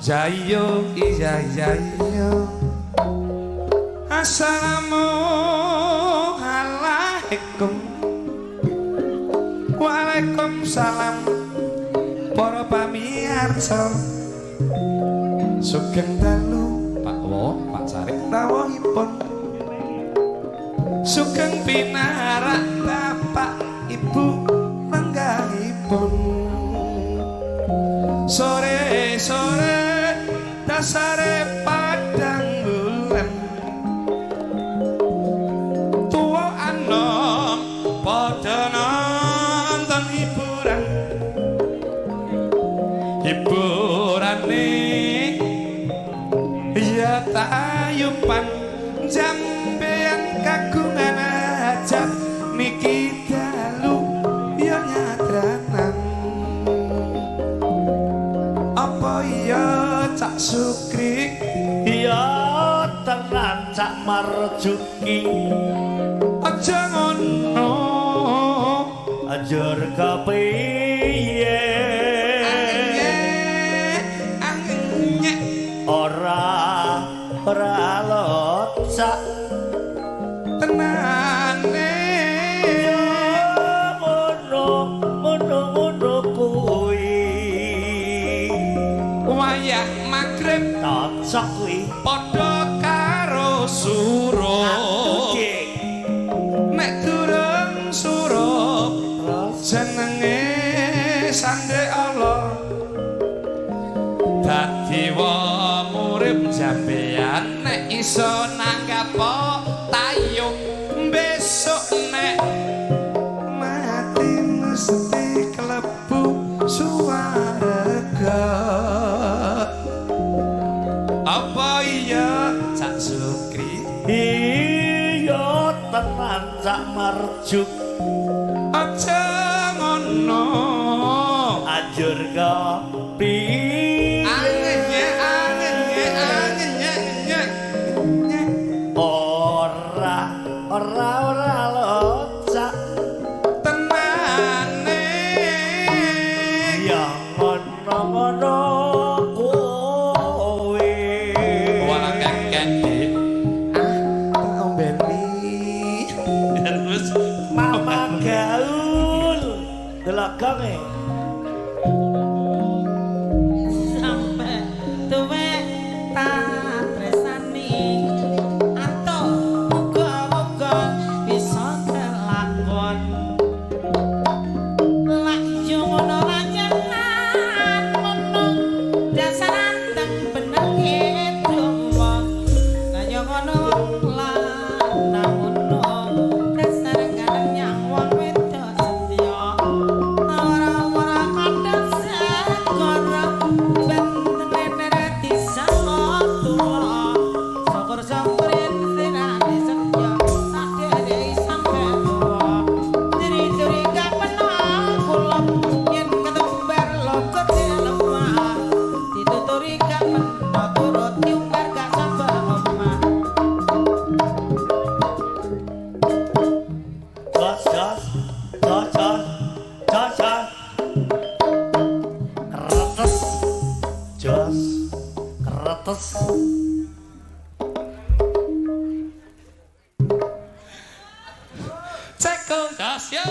Jayo iya iya iya. Assalamualaikum. Waalaikumsalam. Para pamirsa. Sugeng dalu Pak Wo, Pak Sarip rawuhipun. Sugeng pinarak Bapak Ibu lenggahipun. Sore-sore dasare padang bulan. Tuwa anom padha nonton hiburan. Hiburane ya tayupan jambean kagungan hajat niki dalu ya nyadranan. Apa iya Cak Sukri? Iya tenan Cak Marjuki. Aja ngono. Ajur kepiye? Angenye Ora ora locak tenane. Ngono ngono ngono kuwi. Wayah magrib Cocok kuwi. Padha karo surup. Nek durung surup jenenge sande Allah. Dadi wong urip jambean nek iso nanggap tayung besok nek mati mesti klebu suwarga. Apa iya Cak Sukri? Iya tenan Cak Marjuk. Aja ngono. Ajur kepiye? Angenye angenye angenye nye nye. Ora ora ora locak tenane. Ya ngono ngono kuwi. Walah kakek Dik. Ah, tak ombeni. Terus Mama gaul delok gonge. Sampai tuwek tak tresnani antuk muga-muga bisa kelakon. Lak yo ngono lanjenan ngono dasar anteng bener kedowo. Lah yo ngono lanang ngono dasar kadang nyang wong wedok setya. Ora-ora kadang segara bentene disama tuwa. Syukur-syukur yen sirane setya sadhereke sampe tuwa. Ciri-ciri gak pernah kula yen ketumbar logot lemah. Dituturi gak pernah turut diumbar gak sampe omah. Jos jos jos jos jos jos. Kretes jos kretes. Ceko jos yo.